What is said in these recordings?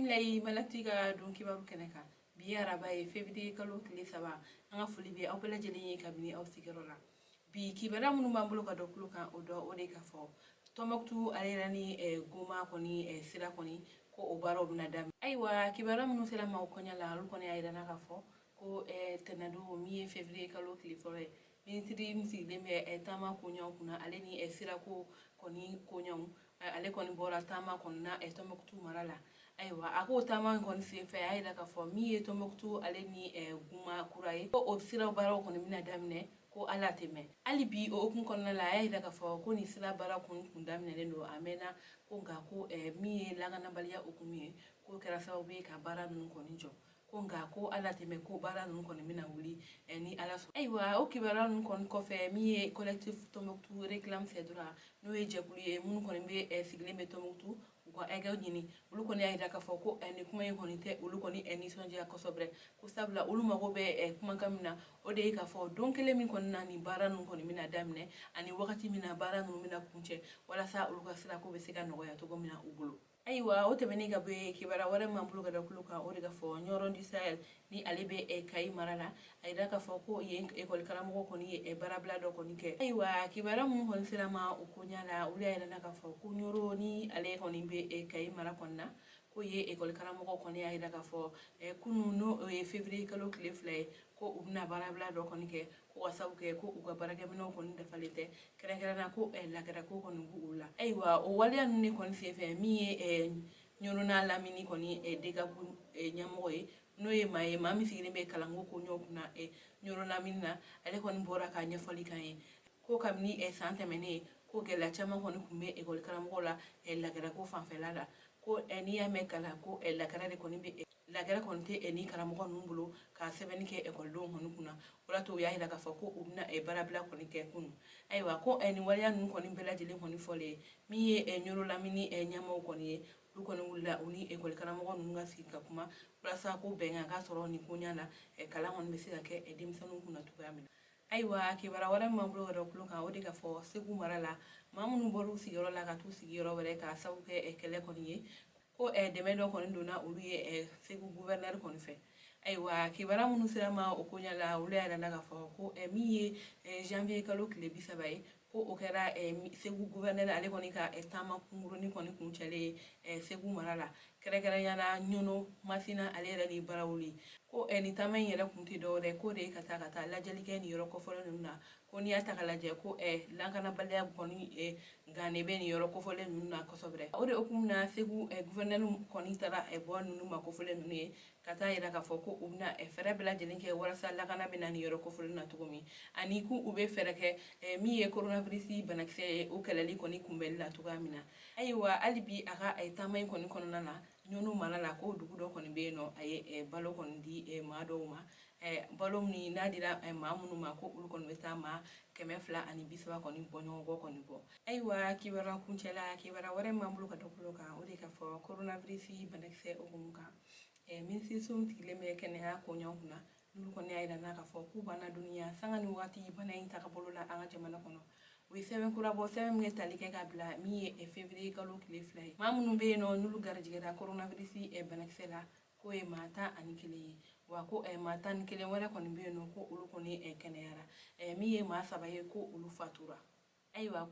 Bisimila i Malactu ka don kibaru kɛnɛ kan. Bi ye araba ye, février kalo tile 3. An ka foli bɛ aw bɛɛ lajɛlen ye kabini aw sigiyɔrɔ la. Bi kibaruya minnu b'an bolo ka dɔ tulo kan, o dɔ o de ka fɔ Tɔnbɔkutu ale yɛrɛ ni Goma kɔni sira kɔni, ko o baaraw bɛna daminɛ. Ayiwa, kibaruya minnu sera maaw kɔɲa la, olu kɔni y'a yira k'a fɔ ko tɛnɛndon min ye février kalo tile 1 ye, minisiri min sigilen bɛ taama koɲaw kunna, ale ni sirako kɔni koɲaw, ale kɔni bɔra taama kɔni na Tɔnbɔkutu mara la. Ayiwa, a k'o taama in kɔni senfɛ, a y'a yira k'a fɔ min ye Tɔnbɔkutu ale ni Guma kura ye, ko o sira baaraw kɔni bɛna daminɛ, ko ala tɛ mɛn. Hali bi, o hukumu kɔnɔna la, a y'a yira k'a fɔ ko nin sira baara kɔni kun daminɛlen don a mɛnna, ko nka ko min ye lakanabaliya hukumu ye, k'o kɛra sababu ye ka baara ninnu kɔni jɔ, ko nka ko ala tɛmɛ, ko baara ninnu kɔni bɛna wuli ni Ala sɔnna. Ayiwa, o kibaruya ninnu kɔni kɔfɛ, min ye Collectif Tombouctou réclame ses droits, n'o ye jɛkulu ye minnu kɔni bɛ sigilen bɛ Tombouctou, u ka hakɛw ɲini, olu kɔni y'a jira k'a fɔ ko nin kuma in kɔni tɛ olu kɔni nisɔndiya kosɛbɛ, ko sabula olu mago bɛ kumakan min na, o de ye k'a fɔ don kelen min kɔni na nin baara ninnu kɔni bɛna daminɛ, ani wagati min na baara ninnu bɛna kuncɛ, walasa olu ka sirako bɛ se ka nɔgɔya cogo min na u bolo. Ayiwa, o tɛmɛnen ka bɔ yen, kibaruya wɛrɛ m'an bolo ka da tulo kan, o de ka fɔ Ɲɔrɔn du Sahel ni ale bɛ Kayi mara la, a yira k'a fɔ ko yen ekɔli karamɔgɔ kɔni ye baarabila dɔ kɔni kɛ. Ayiwa, kibaruya minnu kɔni sera ma o koɲa la, olu y'a yira k'a fɔ ko Ɲɔrɔ ni ale kɔni bɛ Kayi mara kɔni na, ko ye ekɔli karamɔgɔ kɔni y'a yira k'a fɔ kunun, n'o ye février kalo tile 2 ye, ko u bɛna baarabila dɔ kɔni kɛ, ko ka sabu kɛ ko u ka baarakɛminɛnw kɔni dafalen tɛ, kɛrɛnkɛrɛnna ko lagɛrɛko kɔni b'u la. Ayiwa, o waleya ninnu de kɔni senfɛ, min ye Ɲɔrɔ n'a lamini kɔni DCAP ɲɛmɔgɔ ye, n'o ye maa ye, maa min sigilen bɛ kalanko koɲɛw kunna Ɲɔrɔ lamini na, ale kɔni bɔra ka ɲɛfɔli k'an ye ko kabini san tɛmɛnen, ko gɛlɛya caman kɔni tun bɛ ekɔli karamɔgɔw la lagɛrɛko fanfɛla la, ko n'i y'a mɛn kalan, ko lagɛrɛ de kɔni bɛ, lagɛrɛ kɔni tɛ ni karamɔgɔ ninnu bolo ka sɛbɛnni kɛ ekɔlidenw kɔni kunna. O la to, u y'a jira k'a fɔ ko u bɛna baarabila kɔni kɛ kunun. Ayiwa, ko nin waleya ninnu kɔni bɛɛ lajɛlen kɔni fɔlen, min ye Ɲɔrɔ lamini ɲɛmɔgɔw kɔni ye, olu kɔni wulila u ni ekɔli karamɔgɔ ninnu ka sigi ka kuma, walasa ko bɛnkan ka sɔrɔ nin koɲa la, kalan kɔni bɛ se ka kɛ denmisɛnninw kunna cogoya min na. Ayiwa, kibaruya wɛrɛ min b'an bolo ka da tulo kan, o de ka fɔ Segu mara la, maa minnu bɔra u sigiyɔrɔ la ka t'u sigiyɔrɔ wɛrɛ ka sababu kɛ kɛlɛ kɔni ye, ko dɛmɛ dɔ kɔni donna olu ye Segu gouverneur kɔni fɛ. Ayiwa, kibaruya minnu sera ma o koɲa la, olu y'a yira k'a fɔ ko min ye janvier kalo tile 30 ye, ko o kɛra Segu gouverneur ale kɔni ka taama kunkurunin kɔni kuncɛlen ye Segu mara la, kɛrɛnkɛrɛnya la Ɲɔnɔ, Masina ale yɛrɛ ni Barawuli, ko nin taama in yɛrɛ kun tɛ dɔwɛrɛ, k'o de ye ka taa lajɛli kɛ nin yɔrɔ kɔfɔlen ninnu na, ko n'i y'a ta ka lajɛ, ko lakanabaliya kɔni gannen bɛ nin yɔrɔ kɔfɔlen ninnu na kosɛbɛ. O de hukumu na, Segu gouverneur kɔni taara bɔ ninnu ma kɔfɔlen ninnu ye, ka taa yira k'a fɔ ko u bɛna fɛɛrɛ bɛɛ lajɛlen kɛ walasa lakana bɛ na nin yɔrɔ kɔfɔlen na cogo min, ani k'u u bɛ fɛɛrɛ kɛ min ye coronavirus banakisɛ ye, o kɛlɛli kɔni kunbɛnli la cogoya min na. Ayiwa, hali bi a ka taama in kɔni kɔnɔna na, Ɲɔnɔ mara la, ko dugu dɔ kɔni bɛ yen nɔ, a ye balo kɔni di maa dɔw ma, balo min n'a dira maa minnu ma, ko olu kɔni bɛ taa maa 230 kɔni bɔ ɲɔgɔn kɔ kɔni bɔ. Ayiwa, kibaruya kuncɛla, kibaruya wɛrɛ min b'an bolo ka da tulo kan, o de ka fɔ coronavirus banakisɛ hukumu kan, minisiriso min sigilen bɛ kɛnɛya koɲɛw kunna, n'olu kɔni y'a yira k'a fɔ k'u b'an ladɔnniya sanga ni waati bana in tagabolo la an ka jamana kɔnɔ. U ye sɛbɛn kura bɔ, sɛbɛn min kɛ tali kɛ ka bila min ye février kalo tile 2 ye, maa minnu bɛ yen nɔ n'olu garijɛgɛra coronavirus banakisɛ la, k'o ye maa 11 ye, wa ko maa 11 wɛrɛ kɔni bɛ yen nɔ, ko olu kɔni kɛnɛyara, min ye maa 3 ye, ko olu fatura. Ayiwa,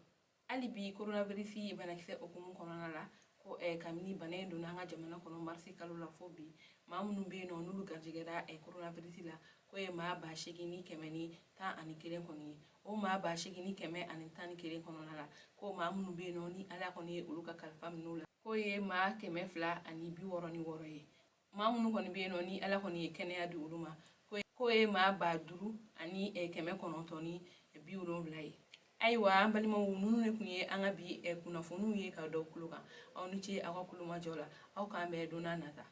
hali bi coronavirus banakisɛ hukumu kɔnɔna la, ko kabini bana in donna an ka jamana kɔnɔ marisi kalo la fo bi, maa minnu bɛ yen nɔ n'olu garijɛgɛra coronavirus la, k'o ye maa 8111 kɔni ye. O maa 8111 kɔnɔna la, ko maa minnu bɛ yen nɔ ni Ala kɔni ye olu ka kalifa minɛ u la, k'o ye maa 266 ye. Maa minnu kɔni bɛ yen nɔ ni Ala kɔni ye kɛnɛya di olu ma, k'o ye maa 5970 ye. Ayiwa, an balimaw, ninnu de tun ye an ka bi kunnafoniw ye ka da tulo kan. Aw ni ce aw ka kulomajɔ la. Aw k'an bɛn don n'a nata.